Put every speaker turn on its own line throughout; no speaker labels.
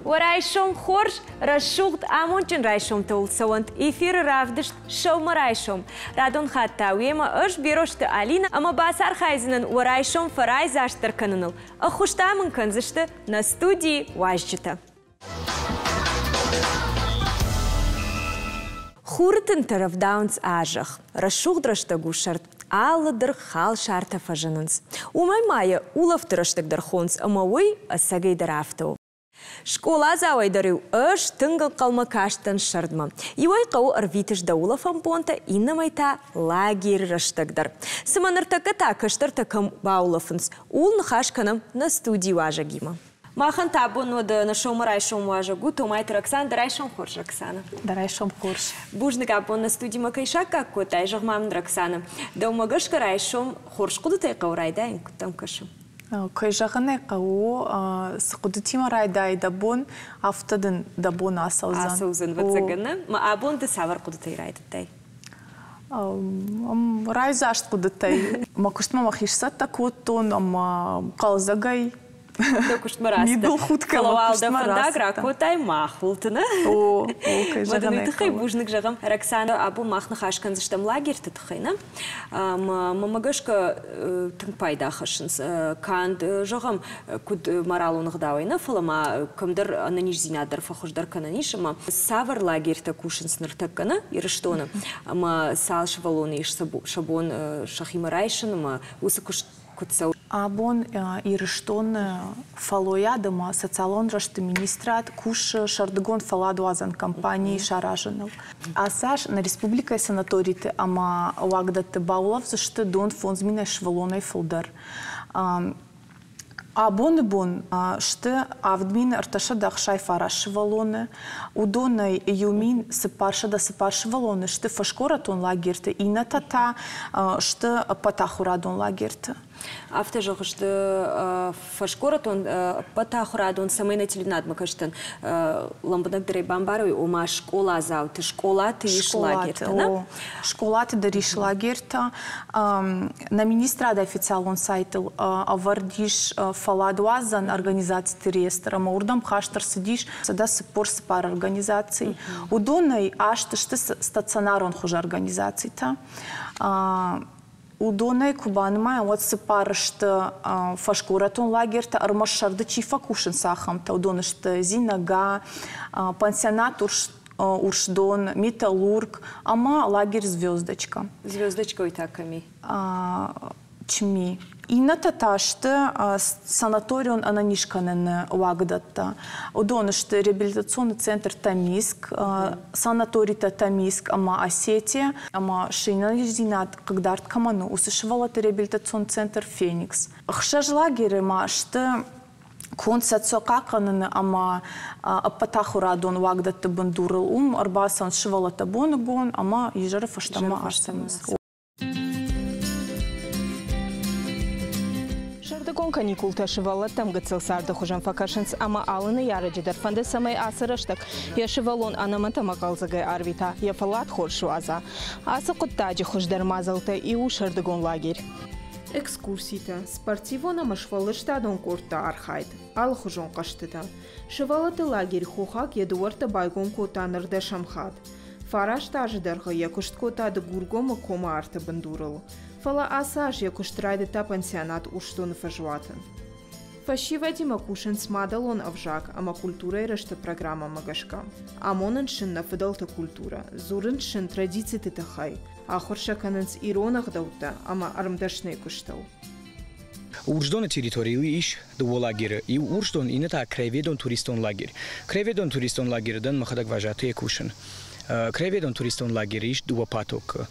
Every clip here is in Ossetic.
Уӕ райсом хорз, рӕсугъд, амондджын райсомтӕ уыл цӕуӕнт эфиры равдыст «Сӕумӕрайсом». Радон хатт та уемӕ ӕз, Берозты Алинӕ, ӕмӕ бацархайдзынӕн уӕ райсом фӕрайдзастдӕр кӕныныл. Ӕххуыс та мын кӕндзысты нӕ студийы уазджытӕ. Хуры тынтӕ рӕвдауынц а-зӕхх. Рӕсугъд рӕстӕг у сӕрд. Алы дыргъ халсартӕ фӕзынынц. Уымӕй ма йӕ улӕфты рӕстӕг дӕр хонынц ӕмӕ уый ӕцӕгӕй дӕр афтӕ у. Скъоладзауӕй дӕр-иу ӕз тынг ӕнхъӕлмӕ кастӕн сӕрдмӕ. Иуӕй хъӕуы ӕрвитыс дӕ улӕфӕн бонтӕ, иннӕмӕй та лагеры рӕстӕг дӕр. Цымӕ ныртӕккӕ та кӕстӕртӕ кӕм баулӕфынц, ууыл ныхас кӕнӕм нӕ студийы уазӕгимӕ. Махӕн та абон уӕд нӕ сӕумӕрайсом уазӕг у Томайты Роксана. Дӕ райсом хорз, Роксана.
Дӕ райсом хорз.
Бузныг абон нӕ студимӕ кӕй саккаг кодтай, зӕгъ-ма мын, Роксана. Дӕумӕ гӕсгӕ райсом хорз хъуыдытӕй хъӕуы райдайын, куыд дӕм кӕсы?
Кӕй зӕгъын ӕй хъӕуы, цы хъуыдытимӕ райдайы дӕ бон, афтӕ дын дӕ бон ацӕудзӕн.
Ацӕудзӕн, ӕвӕццӕгӕн, нӕ? Мӕ абон ды цавӕр хъуыдытӕй райдыдтай?
Райдзаст хъуыдытӕй. Мӕ куыстмӕ мӕхи сцӕттӕ кодтон ӕмӕ хъӕлдзӕгӕй
Дӕ куыстмӕ рацыдтӕ. Фӕлӕ уал дӕ фӕндаг ракодтай махуылты, нӕ?
О, о, кӕй зӕгъын
ӕй тыххӕй бузныг зӕгъӕм. Роксана, абон мах ныхас кӕндзыстӕм лагерьты тыххӕй, нӕ? Мӕнмӕ гӕсгӕ тынг пайда хӕссынц. Канд, зӕгъӕм, куыд моралон ӕгъдауӕй нӕ, фӕлӕ ма кӕмдӕр ӕнӕниздзинад дӕр фӕхуыздӕр кӕнӕн ис. Ӕмӕ цавӕр лагерьтӕ кусынц ныртӕккӕ нӕ Ирыстоны? Ӕмӕ цал сывӕллоны ис сӕ бон сӕхимӕ райсын ӕмӕ уыцы куыст куыд цӕуы?
Абон Ирыстоны фӕллойад ӕмӕ социалон рӕзты министрад кусы сӕрдыгон фӕлладуадзӕн кампани саразыныл. Ацы аз нӕ республикӕйы санаториты ӕмӕ уагдӕтты баулӕфдзысты дон 5000 сывӕллонӕй фылдӕр. Абоны бон сты 7369 сывӕллоны. Уыдонӕй 1404 сывӕллоны сты фӕсгорӕтон лагерьты, иннӕтӕ та сты ӕппӕтахуырадон лагерьты.
Афтӕ зӕгъыс, ды фӕсгорӕтон ӕппӕтахуырадон, цӕмӕй нӕ телеуынадмӕ кӕсдзӕн, лӕмбынӕгдӕрӕй бамбарой, ома скъоладзауты, скъолаты ис лагерьтӕ, нӕ?
Скъолаты дӕр ис лагерьтӕ. Нӕ министрады официалон сайтыл ӕвӕрд ис фӕлладуадзӕн организациты реестр, ӕмӕ уырдӕм хаст ӕрцыдис 144 организаци. Уыдонӕй аст сты стационарон хуызы организацитӕ. Уыдонӕй куы банымайӕм, уӕд цыппар сты фӕсгорӕтон лагертӕ, ӕрмӕст сӕрды чи фӕкусынц, ахӕмтӕ. Уыдон сты Зинага, пансионат Урсдон, Металлург ӕмӕ лагерь Звездочка.
Звездочка уый та кӕм и?
Чми. Иннӕтӕ та сты санаторион ӕнӕнизкӕныны уагдӕттӕ. Уыдон сты реабилитационный центр Тамиск, санаторитӕ Тамиск ӕмӕ Осетия, ӕмӕ се нӕниздзинад хъыгдард кӕмӕн у, уыцы сывӕллӕтты реабилитацион центр Феникс. Ӕхсӕз лагеры ма сты конд социохъахъхъӕныны ӕмӕ ӕппӕтахуырадон уагдӕтты бындурыл. Уым ӕрбацӕуынц сывӕллӕттӕ боныгон ӕмӕ изӕры фӕстӕмӕ ацӕуынц.
Сӕрдыгон каникултӕ сывӕллӕттӕм гыццыл царды хуызӕн фӕкӕсынц ӕмӕ алы ныййарӕджы дӕр фӕнды, цӕмӕй ацы рӕстӕг йӕ сывӕллон ӕнӕмӕт ӕмӕ хъӕлдзӕгӕй арвита, йӕ фӕллад хорз суадза. Ацы хъуыддаджы хуыздӕр мадзӕлттӕй иу у сӕрдыгон лагерь. Экскурситӕ, спортивон ӕмӕ сфӕлдыстадон къордты архайд, алыхуызон хъӕзтытӕ. Сывӕллӕтты лагерь Хохаг йӕ дуӕрттӕ байгом кодта ныр дӕсӕм хатт. Фараст азы дӕргъы йӕ куыст кодта Дыгургомы комы арты бындурыл. Фӕлӕ ацы аз йӕ куыст райдыдта пансионат Урсдоны фӕзуаты. Фӕсивӕдимӕ кусынц мадӕлон ӕвзаг ӕмӕ культурӕйы рӕзты программӕмӕ гӕсгӕ. Амонынц сын нӕ фыдӕлты культурӕ, дзурынц сын традициты тыххӕй, ахуыр сӕ кӕнынц ирон ӕгъдӕуттӕ ӕмӕ ӕрмдӕсныйы куыстыл.
Урсдоны территорийыл ис дыууӕ лагеры. Иу Урсдон, иннӕ та краеведон туристон лагерь. Краеведон туристон лагеры дӕн мӕхӕдӕг вожатыйӕ кусын. Краеведон туристон лагеры ис дыууӕ потокы.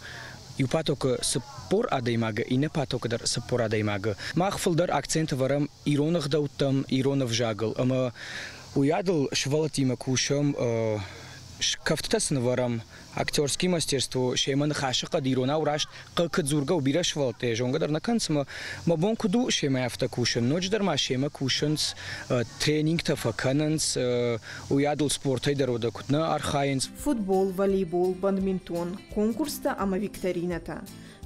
Иу потокы 40 адӕймагы, иннӕ потокы дӕр 40 адӕймагы. Мах фылдӕр акцент ӕвӕрӕм ирон ӕгъдӕуттӕм, ирон ӕвзагыл ӕмӕ уыйадыл сывӕллӕттимӕ кусӕм, кӕфтытӕ сын ӕвӕрӕм, Актерский мастерство семӕ ныхасы хъӕд иронау раст хъы дзургӕ у бирӕ сывӕллӕттӕ зонгӕ дӕр нӕ кӕнынц ӕмӕ мӕ бон куыд у семӕ афтӕ кусын. Ноджыдӕр ма семӕ кусынц, тренингтӕ фӕкӕнынц, уыйадыл спортӕй дӕр уӕдӕ куыд нӕ архайынц.
Футбол, волейбол, бадминтон, конкурстӕ ӕмӕ викторинӕтӕ.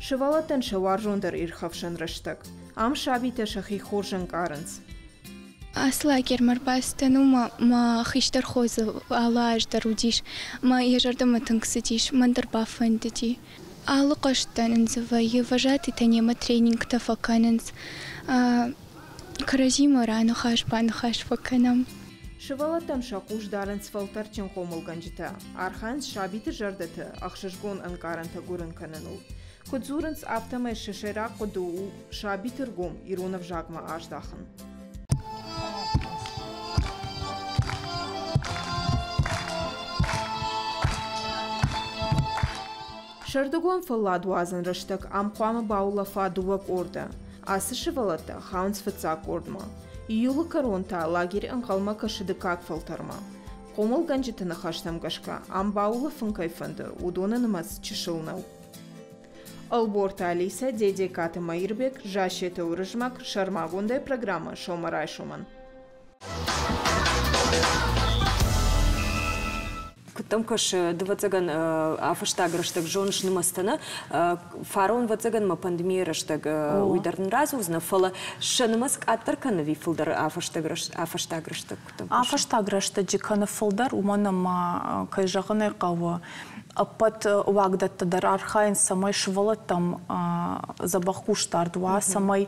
Сывӕллӕттӕн сӕ уарзондӕр ирхӕфсӕн рӕстӕг. Ам сабитӕ сӕхи хорз ӕнкъарынц.
Ацы лагермӕ ӕрбацыдтӕн, уым мӕ хистӕр хо дзы алы аз дӕр уыдис. Мӕ йӕ зӕрдӕмӕ тынг цыдис, мӕн дӕр бафӕндыди. Алы хъазтӕ нын дзы вӕййы, вожатыйтӕ немӕ тренингтӕ фӕкӕнынц. Кӕрӕдзимӕ раныхас-баныхас фӕкӕнӕм.
Сывӕллӕттӕм сӕ хъус дарынц фӕлтӕрдджын хъомылгӕнджытӕ, архайынц сабиты зӕрдӕты ӕхсызгон ӕнкъарӕнтӕ гуырын кӕныныл. Куыд дзурынц, афтӕмӕй сӕ сӕйраг хъуыды у сабиты ргом ирон ӕвзагмӕ аздахын. Сӕрдыгон фӕлладуадзӕн рӕстӕг ам хъуамӕ баулӕфа дыууӕ къорды. Ацы сывӕллӕттӕ хауынц фыццаг къордмӕ. Июлы кӕрон та лагерь ӕнхъӕлмӕ кӕсы дыккаг фӕлтӕрмӕ. Хъомылгӕнджыты ныхӕстӕм гӕсгӕ, ам баулӕфын кӕй фӕнды, уыдоны нымӕц чысыл нӕу. Ӕлборты Алисӕ, Дедекаты Маирбег, Зассеты Уырызмӕг, сӕрмагондӕй программӕ «Сӕумӕрайсомӕн».
Куыд дӕм кӕсы, дывӕццӕгӕн, а-фӕстаг рӕстӕг зоныс нымӕцтӕ нӕ? Фарон, ӕвӕццӕгӕн, ма пандемийы рӕстӕг уый дӕр нын радзурдзынӕ, фӕлӕ сӕ нымӕц къаддӕр кӕны ӕви фылдӕр а-фӕстаг рӕстӕг? Куыд дӕм кӕсы?
А-фӕстаг рӕстӕджы кӕны фылдӕр, уымӕн ӕмӕ, кӕй зӕгъын ӕй хъӕуы, ӕппӕт уагдӕттӕ дӕр архайынц, цӕмӕй сывӕллӕттӕм дзӕбӕх хъусдард уа, цӕмӕй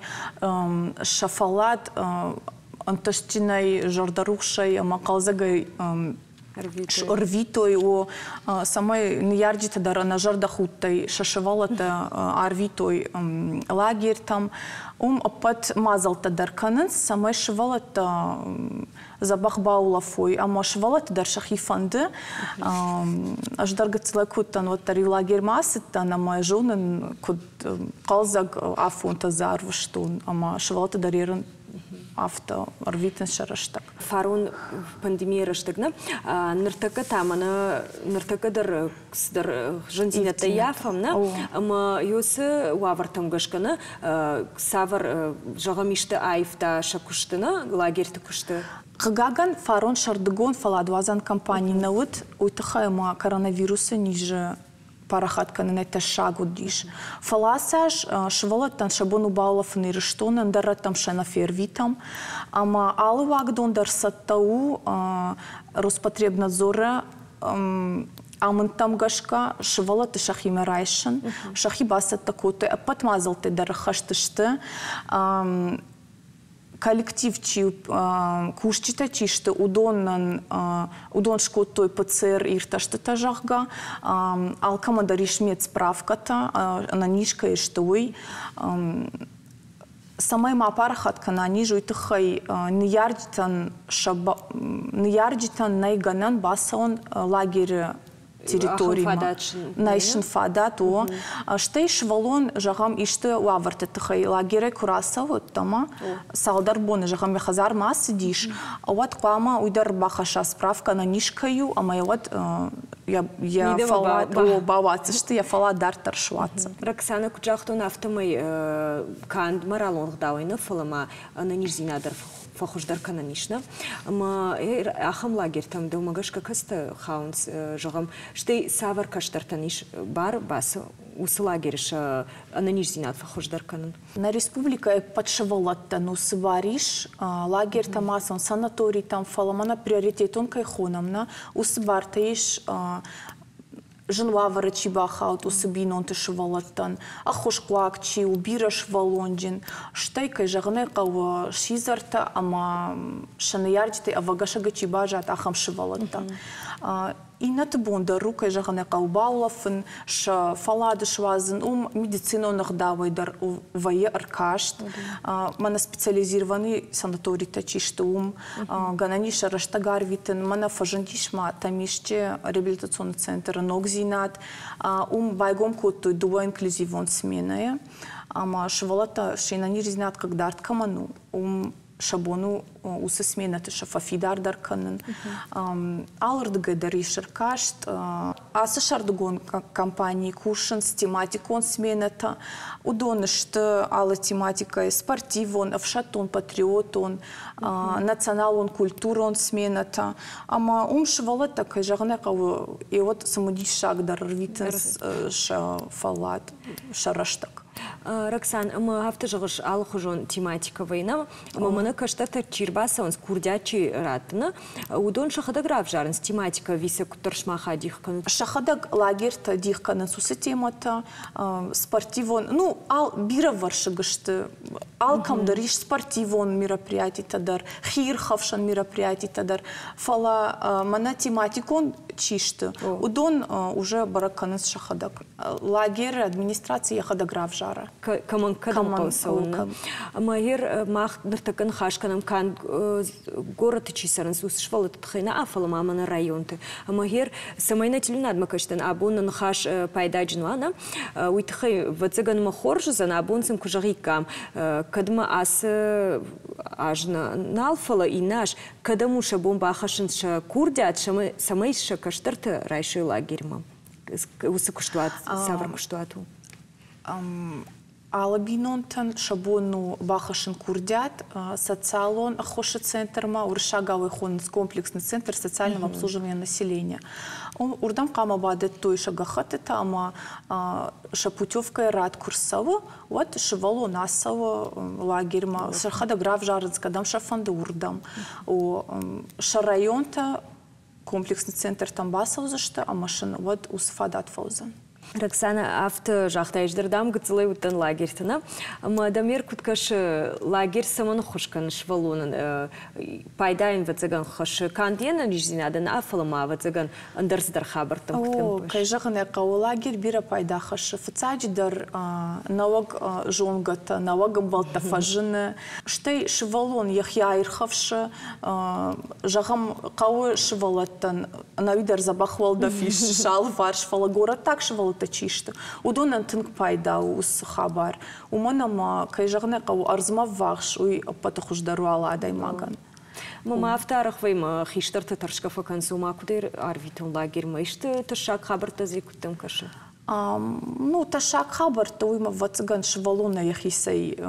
сӕ фӕллад ӕнтыстджынӕй, зӕрдӕрухсӕй ӕмӕ хъӕлдзӕгӕй ӕрвитой, о, цӕмӕй ныййарджытӕ дӕр ӕнӕзӕрдӕхудтӕй сӕ сывӕллӕттӕ арвитой лагерьтӕм. Уым ӕппӕт мадзӕлттӕ дӕр кӕнынц, цӕмӕй сывӕллӕттӕ дзӕбӕх баулӕфой ӕмӕ сывӕллӕтты дӕр сӕхи фӕнды. Ӕз дӕр гыццылӕй куы уыдтӕн, уӕддӕр-иу лагерьмӕ ацыдтӕн ӕмӕ зонын, куыд хъӕлдзӕг афонтӕ дзы арвыстон ӕмӕ сывӕллӕтты дӕр ерын афтӕ ӕрвитынц сӕ рӕстӕг.
Фарон пандемийы рӕстӕг нӕ, ныртӕккӕ та мӕнӕ ныртӕккӕ дӕр цыдӕр зындзинӕдтӕ ййафӕм, нӕ? Ӕмӕ уыцы уавӕртӕм гӕсгӕ нӕ цавӕр, зӕгъӕм, исты аивта сӕ куысты, нӕ, лагерьты куысты?
Хъыгагӕн, фарон сӕрдыгон фӕлладуадзӕн кампани нӕ уыд, уый тыххӕй ӕмӕ коронавирусы низы парахат кӕнынӕй тӕссаг уыдис. Фӕлӕ ацы аз сывӕллӕттӕн сӕ бон у баулӕфын Ирыстоны, ӕндӕр рӕттӕм сӕ нӕ фервитӕм. Ӕмӕ алы уагдон дӕр цӕттӕ у Роспотребнадзоры амындтӕм гӕсгӕ сывӕллӕтты сӕхимӕ райсын. Сӕхи бацӕттӕ кодтой, ӕппӕт мадзӕлттӕ дӕр ӕххӕст сты. Коллектив чи кусджытӕ чи сты, уыдонӕн уыдон скодтой ПЦР иртӕстытӕ, зӕгъгӕ. Алкӕмӕн дӕр ис медсправкӕтӕ, ӕнӕниз кӕй сты, уый. Цӕмӕй ма парахат кӕна низ, уый тыххӕй ныййарджытӕн ныййарджытӕн нӕй гӕнӕн бацӕуын лагеры территоримӕ. Нӕй сын фадат, о. Стӕй сывӕллон, зӕгъӕм, исты уавӕрты тыххӕй лагерӕй куы рацӕуы ӕддӕмӕ, цалдӕр боны, зӕгъӕм, йӕ хӕдзармӕ ацыдис, уӕд хъуамӕ уый дӕр бахӕсса справкӕ, ӕнӕниз кӕй у, ӕмӕ йӕ уӕд йӕ фӕллад бауадздзысты, йӕ фӕллад дарддӕр суадздзӕн.
Роксана, куыд загътон, афтӕмӕй канд моралон ӕгъдауӕй нӕ, фӕлӕ ма ӕнӕниздзинад дӕр фӕхуыздӕр кӕнӕн ис, нӕ? Ӕмӕ ахӕм лагертӕм дӕумӕ гӕсгӕ кӕцытӕ хауынц, зӕгъӕм, стӕй цавӕр кӕстӕртӕн ис бар бацы уыцы лагеры сӕ ӕнӕниздзинад фӕхуыздӕр кӕнын?
Нӕ республикӕйы ӕппӕт сывӕллӕттӕн уыцы бар ис лагертӕм ацӕуын, санаторитӕм, фӕлӕ мӕнӕ приоритетон кӕй хонӕм, нӕ, уыцы бартӕ ис зын уавӕры чи бахауд, уыцы бинонты сывӕллӕттӕн, ӕххуысхъуаг чи у, бирӕсывӕллонджын, стӕй, кӕй зӕгъын ӕй хъӕуы, сидзӕртӕ ӕмӕ сӕ ныййарджытӕй ӕвӕгӕсӕгӕй чи баззад, ахӕм сывӕллӕттӕ. Иннӕты бон дӕр у, кӕй зӕгъын ӕй хъӕуы, баулӕфын, сӕ фӕллад суадзын, уым медицинон ӕгъдауӕй дӕр вӕййы ӕркаст. Мӕнӕ специализированный санаторитӕ чи сты, уым гӕнӕн ис рӕстӕг арвитын. Мӕнӕ фӕзындис ма Тӕмисчъы реабилитационы центры ногдзинад. Уым байгом кодтой дыууӕ инклюзивон сменӕйы ӕмӕ сывӕллӕттӕ се нӕниздзинад хъыгдард кӕмӕн у, уым сӕ бон у уыцы сменӕты сӕ фӕфидардӕр кӕнын. Алырдыгӕй дӕр ис ӕркаст. Ацы сӕрдыгон компанийы кусынц тематикон сменӕтӕ. Уыдон сты алы тематикӕйы спортивон, ӕфсӕддон, патриотон, националон-культурон сменӕтӕ. Ӕмӕ уым сывӕллӕттӕ, кӕй зӕгъын ӕй хъӕуы, еуӕд цымыдисагдӕр ӕрвитынц сӕ фӕллад, сӕ рӕстӕг.
Роксан, ӕмӕ афтӕ зӕгъыс, алыхуызон тематикӕ вӕййы, нӕ? Ӕмӕ мӕнӕ кӕстӕртӕ чи рбацӕуынц, курдиат чи раттыны, уыдон сӕхӕдӕг равзарынц тематикӕ ӕви сӕ куыддӕр сымах адих кӕнут?
Сӕхӕдӕг лагерьтӕ дих кӕнынц уыцы темӕтӕ, спортивон, ну, бирӕвӕрсыг сты. Алкӕм дӕр ис спортивон мероприятитӕ дӕр, хиирхӕфсӕн мероприятитӕ дӕр, фӕлӕ мӕнӕ тематикон чи сты, уыдон уже бӕрӕг кӕнынц сӕхӕдӕг. Лагеры администраци йӕхӕдӕг равзары.
Кӕмӕн кӕдӕм хъӕуы цӕуын. Ӕмӕ ер мах ныртӕккӕ ныхас кӕнӕм канд горӕты чи цӕрынц, уыцы сывӕллӕтты тыххӕй нӕ, фӕлӕ ма мӕнӕ районты. Ӕмӕ ер цӕмӕй нӕ телеуынадмӕ кӕсдӕн, абон нӕ ныхас пайдаджын уа, нӕ, уый тыххӕй, ӕвӕццӕгӕн, мӕ хорз уыдзӕн, абон сын куы зӕгъиккам, кӕд мӕ ацы аз нал, фӕлӕ иннӕ аз кӕдӕм у сӕ бон бахӕссын сӕ курдиат, цӕмӕй сӕ кӕстӕртӕ райсой лагерьмӕ. Уыцы куыстуат цавӕр куыстуат у?
Алы бинонтӕн сӕ бон у бахӕссын курдиат социалон ӕххуысы центрмӕ, уырыссагау хонынц комплексный центр социального обслуживания населения. Уырдӕм хъуамӕ бадӕттой сӕ гӕххӕттытӕ ӕмӕ сӕ путевкӕйы рад куы рцӕуы, уӕд сывӕллон ацӕуы лагерьмӕ, сӕхӕдӕг равзарынц, кӕдӕм сӕ фӕнды, уырдӕм. Сӕ районтӕ комплексный центртӕм бацӕудзысты ӕмӕ сын уӕд уыцы фадат фӕуыдзӕн.
Роксана, афтӕ загътай, ӕз дӕр, дам, гыццылӕй уыдтӕн лагерьты, нӕ? Ӕмӕ Дамир куыд кӕсы, лагерь цӕмӕн ӕххуыс кӕны сывӕллонӕн? Пайда йын, ӕвӕццӕгӕн, хӕссы канд йе нӕниздзинадӕн, нӕ, фӕлӕ ма, ӕвӕццӕгӕн, ӕндӕр цыдӕр хабӕрттӕм куыд.
Кӕй зӕгъын ӕй хъӕуы, лагерь бирӕ пайда хӕссы. Фыццаджыдӕр нӕуӕг зонгӕтӕ, нӕуӕг ӕмбӕлттӕ фӕзыны, стӕй сывӕллон йӕхи аирхӕфсы, зӕгъӕм, хъӕуы сывӕллӕттӕн ӕнӕуи дӕр дзӕбӕх уӕлдӕф ис сӕ алыварс, фӕлӕ горӕттаг сывӕллӕттӕ чи сты, уыдонӕн тынг пайда у уыцы хабар. Уымӕн ӕмӕ, кӕй зӕгъын ӕй хъӕуы, ӕрдзмӕ ӕввахс уый ӕппӕты хуыздӕр у алы адӕймагӕн.
Мӕ афтӕ арӕх вӕййы, мӕ хистӕртӕ тӕрсгӕ фӕкӕнынц, ома куыд арвитон лагерьмӕ, исты тӕссаг хабӕрттӕ дзы куыдтӕм кӕсы?
Ну, тӕссаг хабӕрттӕ уый, ӕвӕццӕгӕн, сывӕллонӕй йӕхицӕй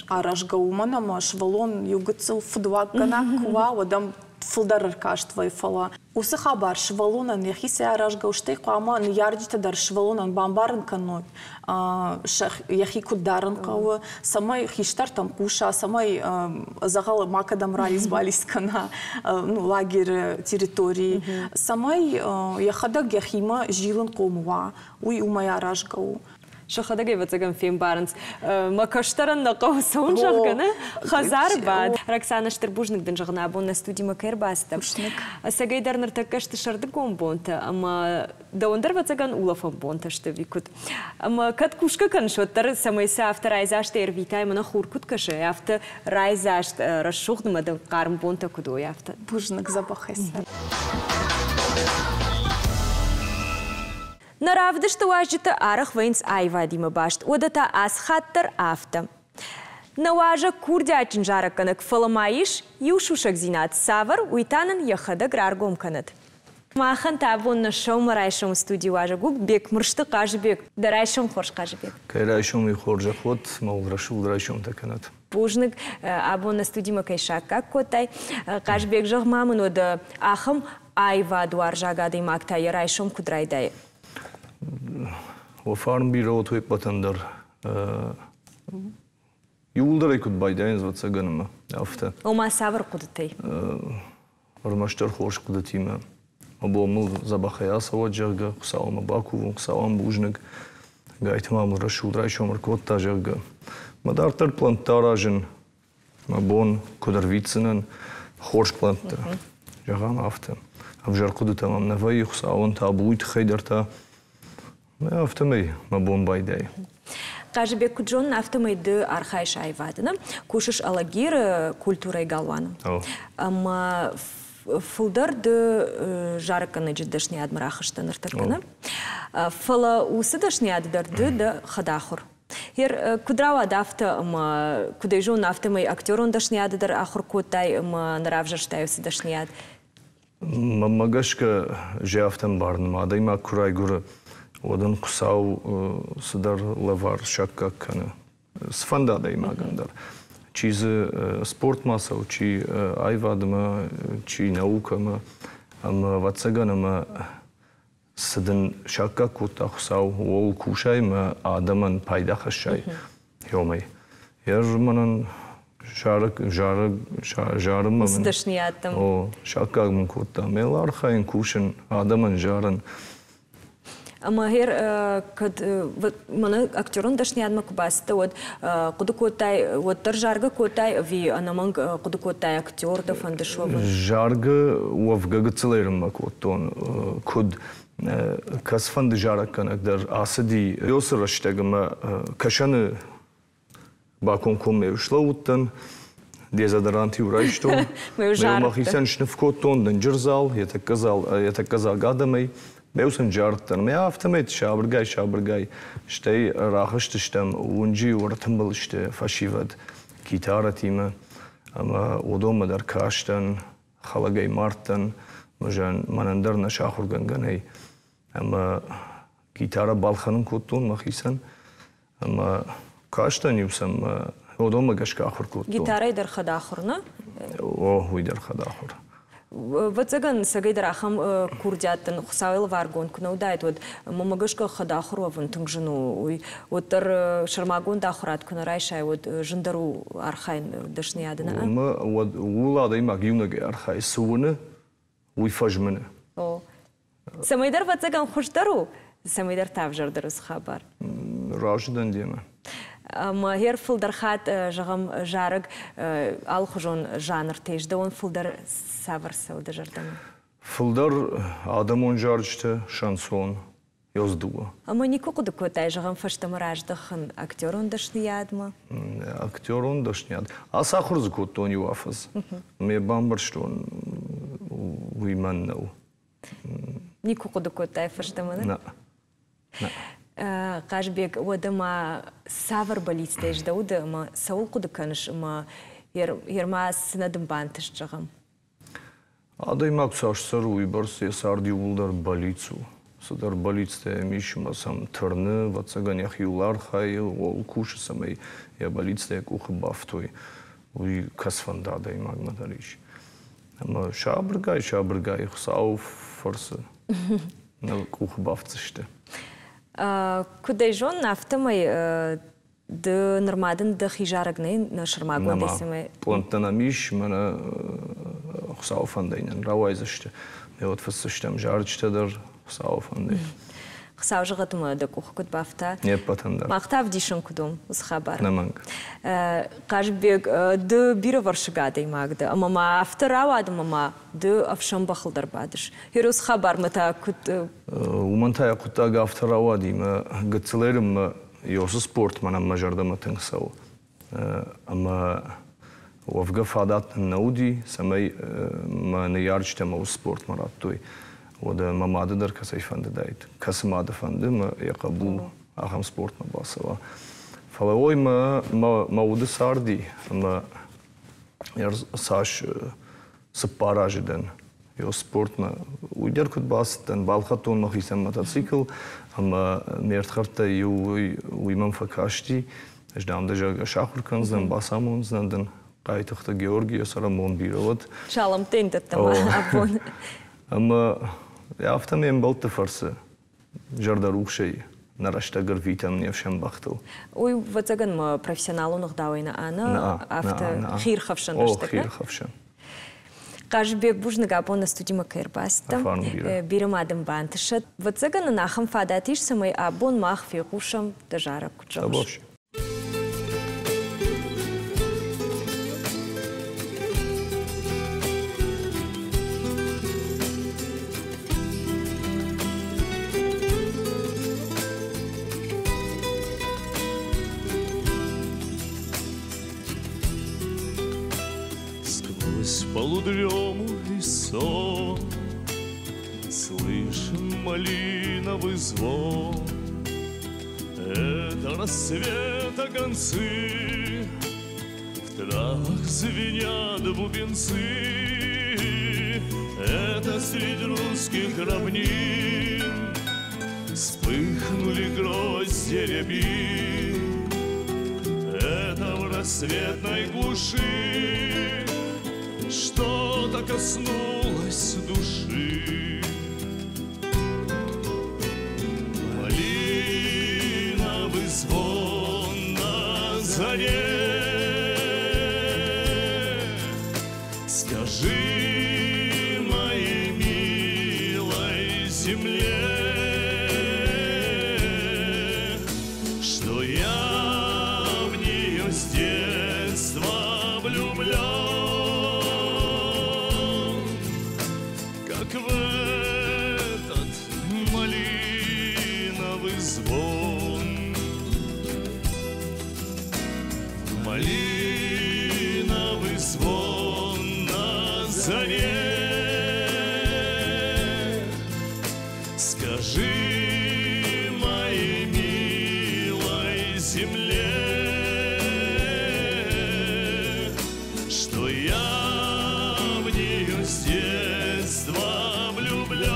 аразгӕ, уымӕн ӕмӕ сывӕллон иу гыццыл фыдуаггӕнӕг куы уа, уӕд ӕм фылдӕр ӕркаст вӕййы, фӕлӕ уыцы хабар сывӕллонӕн йӕхицӕй аразгӕ у, стӕй хъуамӕ ныййарджытӕ дӕр сывӕллонӕн бамбарын кӕной, йӕхи куыд дарын хъӕуы, цӕмӕй хистӕртӕм хъуса, цӕмӕй дзӕгъӕлы макӕдӕм ралидз-балидз кӕна ну, лагеры территорийы, цӕмӕй йӕхӕдӕг йӕхимӕ зилынхъом уа, уый уымӕй аразгӕ у.
Сӕхӕдӕг ӕвӕццӕгӕн фембарынц, мӕ кӕстӕрӕн нӕ хъӕуы цӕуын, зӕгъгӕ, нӕ хӕдзары бад. Роксана, стыр бузныг дын зӕгъын, абон нӕ студимӕ кӕй ӕрбацыдтӕ.
Бузныг.
Ӕцӕгӕй дӕр ныртӕккӕ сты сӕрдыгон бонтӕ, ӕмӕ дӕуӕн дӕр, ӕвӕццӕгӕн, улӕфӕн бонтӕ сты ӕви куыд? Ӕмӕ кӕд кусгӕ кӕныс, уӕддӕр цӕмӕй сӕ афтӕ райдзастӕй ӕрвитай, мӕнӕ хур куыд кӕсы, афтӕ райдзаст, рӕсугъд ӕмӕ дын хъарм бонтӕ куыд уой, афтӕ.
Бузныг, дзӕбӕхӕй цӕр.
Нӕ равдысты уазджытӕ арӕх вӕййынц аивадимӕ баст, уӕдӕ та ацы хатт дӕр афтӕ. Нӕ уазӕг курдиатджын зарӕггӕнӕг, фӕлӕ ма ис иу сусӕгдзинад, цавӕр, уый та нын йӕхӕдӕг раргом кӕнӕд. Махӕн та абон нӕ сӕумӕрайсом студийы уазӕг у Бекмырзты Хъазыбег. Дӕ райсом хорз, Хъазыбег.
Кӕй райсом и хорзӕх уӕд, мӕ рӕсугъд райсомтӕ кӕнӕд.
Бузныг, абон нӕ студимӕ кӕй саккаг кодтай. Хъазбег, зӕгъ ма мын, уӕдӕ ахӕм аивадуарзаг адӕймаг та йӕ райсом куыд райдайы?
О, фарн бирӕ уӕд уе ппӕтӕн дӕр. Иууылдӕр ӕй куыд байдайынц, ӕвӕццӕгӕн, ӕмӕ афтӕ.
Ома цавӕр хъуыдытӕй?
Ӕрмӕстдӕр хорз хъуыдытимӕ. Мӕ бон мыл дзӕбӕхӕй ацӕуӕд, зӕгъгӕ, Хуыцаумӕ бакувон, Хуыцауӕн бузныг. Гайтма мыл рӕсугъд райсом ӕркодта, зӕгъгӕ. Мӕ дарддӕр пълӕнттӕ аразын, мӕ бон куыд ӕрвитдзынӕн, хорз пълӕнттӕ. Зӕгъӕм, афтӕ. Ӕвзӕр хъуыдытӕ мӕм нӕ вӕййы, Хуыцауӕн табу, уый тыххӕй дӕр та афтӕмӕй мӕ бон байдайы.
Хъазыбег, куыд зонын, афтӕмӕй ды архайыс аивады, нӕ? Кусыс Алагиры культурӕйы галуаны. Ӕмӕ фылдӕр ды зарӕггӕнӕджы дӕсныйадмӕ рахызтӕ ныртӕккӕ, нӕ? Фӕлӕ уыцы дӕсныйады дӕр ды дӕ хӕдахуыр. Ер куыд рауад афтӕ, ӕмӕ куыд ӕй зонын, афтӕмӕй актерон дӕсныйады дӕр ахуыр кодтай ӕмӕ нӕ равзӕрстай уыцы дӕсныйад?
Мӕнмӕ гӕсгӕ, зӕфтӕн бӕрнмӕ адӕймаг куы райгуыры, уӕд ын Хуыцау цыдӕр лӕвар саккаг кӕны. Цыфӕнды адӕймагӕн дӕр. Чи дзы спортмӕ цӕуы, чи аивадмӕ, чи наукӕмӕ. Ӕмӕ, ӕвӕццӕгӕн, ӕмӕ цы дын саккаг кодта Хуыцау, ууыл кусай ӕмӕ адӕмӕн пайда хӕссай. Ёмӕй. Ӕз мӕнӕн зарӕг, зарӕг, зарынмӕ
мын... дӕсныйадтӕм.
О, саккаг мын кодта. Мӕ архайын, кусын, адӕмӕн зарын.
Ӕмӕ гъер кӕд мӕнӕ актерон дӕсныйадмӕ куы бацыдтӕ, уӕд хъуыды кодтай, уӕддӕр заргӕ кодтай ӕви ӕнӕмӕнг хъуыды кодтай актер дӕ фӕнды суӕвын?
Заргӕ уӕвгӕ гыццыл ӕрынмӕ кодтон. Куыд кӕцыфӕнды зарӕггӕнӕг дӕр ацыди уыцы рӕстӕг ӕмӕ кӕсӕны бакомкоммӕ слӕууыдтӕн, дезодорант-иу райстон, мӕхицӕн сныв кодтон дынджыр зал, йӕ тӕккӕ зал, йӕ тӕккӕ дзаг адӕмӕй, мӕ сын зардтӕн. Мӕ афтӕмӕй сабыргай-сабыргай стӕй рахызтыстӕм, уынджы-иу ӕртымбыл сты фӕсивӕд гитарӕтимӕ ӕмӕ уыдонмӕ дӕр кастӕн, хӕлӕгӕй мардтӕн, мӕнӕн дӕр нӕ сахуыргӕнгӕ нӕй. Ӕмӕ гитарӕ балхӕнын кодтон мӕхицӕн ӕмӕ кастӕн-иу сӕм, уыдонмӕ гӕсгӕ ахуыр кодтон.
Гитарӕй дӕр хӕдахуыр, нӕ?
О, уый дӕр хӕдахуыр.
Ӕвӕццӕгӕн, цӕгӕйдӕр ахӕм курдиат дын Хуыцауӕй лӕваргонд куы нӕ уыдаид, уӕд мӕмӕ гӕсгӕ хӕдахуыр уӕвын тынг зын у. Уый уӕддӕр сӕрмагонд ахуырад куы нӕ райсай, уӕд зындӕр у архайын дӕсныйады, нӕ?
Уымӕ, уӕд ууыл адӕймаг иунӕгӕй архайы, цы уыны, уый фӕзмыны.
О. Цӕмӕйдӕр ӕвӕццӕгӕн хуыздӕр у, цӕмӕйдӕр та ӕвзӕрдӕр уыцы хабар.
Разы дӕн демӕ.
Ӕмӕ гъер фылдӕр хатт, зӕгъӕм, зарӕг алыхуызон жанртӕ ис. Дӕуӕн фылдӕр цавӕр цӕуы дӕ зӕрдӕмӕ?
Фылдӕр адӕмон зарджытӕ, шансон, ёз дыууӕ.
Ӕмӕ никуы хъуыды кодтай, зӕгъӕм, фӕстӕмӕ раздӕхын актерон дӕсныйадмӕ?
Актерон дӕсныйад. Ацахуыр дзы кодтон иу афӕдз. Ме бамбӕрстон, уый мӕн нӕу.
Никуы хъуыды кодтай фӕстӕмӕ, нӕ?
Нӕ.
Хъазбег, уӕдӕ ма цавӕр бӕллицтӕ ис дӕ уды ӕмӕ цӕуыл хъуыды кӕныс ӕмӕ ерма цы нӕ дын бантыст, зӕгъӕм?
Адӕймаг цас цӕры, уыйбӕрц йӕ цард иууылдӕр бӕллиц у. Цыдӕр бӕллицтӕ йӕм ис ӕмӕ сӕм тырны, ӕвӕццӕгӕн, йӕхиуыл архайы, ууыл кусы, цӕмӕй йӕ бӕллицтӕ йӕ къухы бафтой. Уый кӕцыфӕнды адӕймагмӕ дӕр ис. Ӕмӕ сабыргай-сабыргай Хуыцауы фӕрцы нӕ къухы бафтдзысты.
Куыд ӕй зонын, афтӕмӕй ды нырма дын дӕхи зарӕг нӕй нӕ сӕрмагонд эсэмэ.
Пълӕнттӕ нӕм ис, мӕнӕ Хуыцауы фӕндӕй нын рауайдзысты. Ме уӕд фыссыстӕм зарджытӕ дӕр Хуыцауы фӕндӕй.
Хуыцау зӕгъӕд ӕмӕ дӕ къухы куыд бафта.
Не ппӕтӕн дӕр.
Мах та ӕвдисын куыд у уыцы хабар.
Нӕмӕнг.
Хъазыбег, ды бирӕвӕрсыг адӕймаг дӕ, ӕмӕ ма афтӕ рауад, ӕмӕ ма ды ӕфсӕн бӕхыл дӕр бадыс. Херосы хабармӕ та куыд...
Уымӕн та йӕ хъуыддаг афтӕ рауади, мӕ гыццыл ӕрыммӕ Ёсы спорт мӕнӕн мӕ зӕрдӕмӕ тынг цӕуы. Ӕмӕ уӕвгӕ фадат нын нӕ уыди, цӕмӕй мӕ ныййарджытӕ мӕ уыцы спортмӕ радтой. Уӕдӕ мӕ мады дӕр кӕцӕй фӕндыдаид. Кӕцы мады фӕнды, мӕ йӕ хъӕбул ахӕм спортмӕ бацӕуа. Фӕлӕ ой, мӕ, мӕ, мӕ уды царди ӕмӕ цас цыппар азы дӕн йӕ спортмӕ. Уый дӕр куыд бацыдтӕн, балхӕдтон мӕхицӕн мотоцикл ӕмӕ ме рдхӕрдтӕй иу уый, уый мӕм фӕкасти. Ӕз дам дӕ зӕгъгӕ сахуыр кӕндзынӕн, бацамондзынӕн дын. Хъайтыхъты Георгийы цӕрӕнбон бирӕ уӕд.
Саламтӕ йын дӕттӕм абон.
Ӕмӕ афтӕ ме мбӕлтты фӕрцы зӕрдӕрухсӕй нӕ рӕстӕг ӕрвитӕм не фсӕн бӕхтыл.
Уый, ӕвӕццӕгӕн, мӕ профессионалон ӕгъдауӕй нӕ ӕнӕ, афтӕ хиирхӕфсӕн рӕстӕг.
О, хиирхӕфсӕн.
Хъазыбег, бузныг абон нӕ студимӕ кӕй ӕрбацыдтӕ. Бирӕ ма дын бантысӕд. Ӕвӕццӕгӕн нын ахӕм фадат ис, цӕмӕй абон мах фехъусӕм дӕ зарӕг куыд зӕгъыс.
Сквозь полудрему и сон Слышен малиновый звон. Это рассвета концы, В травах звенят бубенцы. Это среди русских равнин Вспыхнули гроздья рябин. Это в рассветной глуши Что-то коснулось души. Малиновый звон на Скажи моей милой земле, что я в нее с детства влюблен, как в этот малиновый звон. Малиновый звон на заре. Скажи моей милой земле, что я в нее с детства влюблен,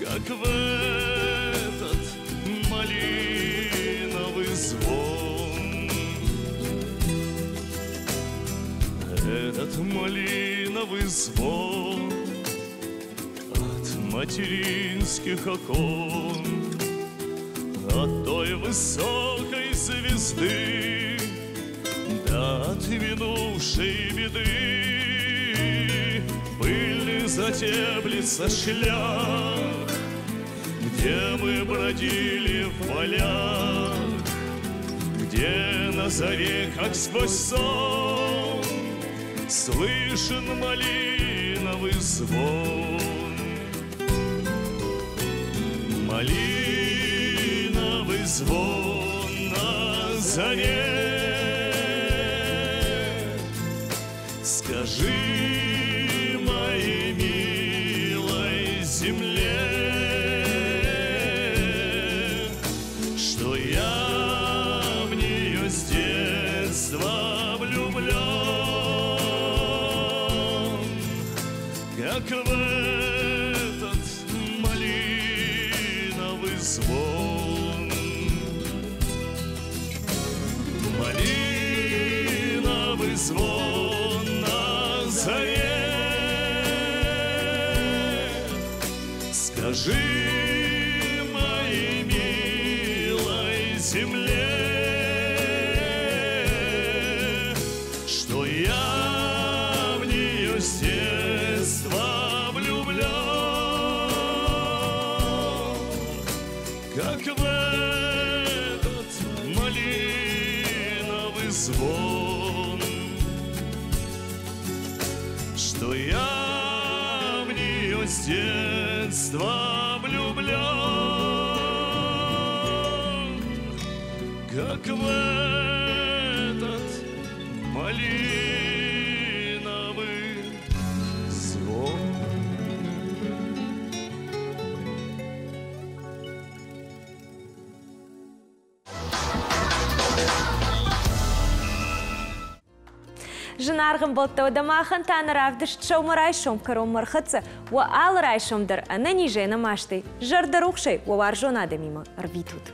как в этот малиновый звон. Этот малиновый звон от материнских окон, от той высокой звезды, да от минувшей беды. Пыльный затеплится шлях, где мы бродили в полях, где на заре, как сквозь сон, слышен малиновый звон. Малиновый звон на заре. Скажи моей милой земле, что я в нее с детства влюблен, как в этот малиновый звон. Малиновый звон на заре. Скажи моей милой земле, что я в нее с детства влюблен, как в этот малиновый звон, что я в нее с детства влюблен, как в этот малиновый звон.
Зынаргъ ӕмбӕлттӕ, уӕдӕ махӕн та нӕ равдыст сӕумӕрайсом кӕронмӕ ӕрхӕццӕ. Уӕ алы райсом дӕр ӕнӕнизӕй, ӕнӕмастӕй, зӕрдӕрухсӕй уӕ уарзон адӕмимӕ ӕрвитут.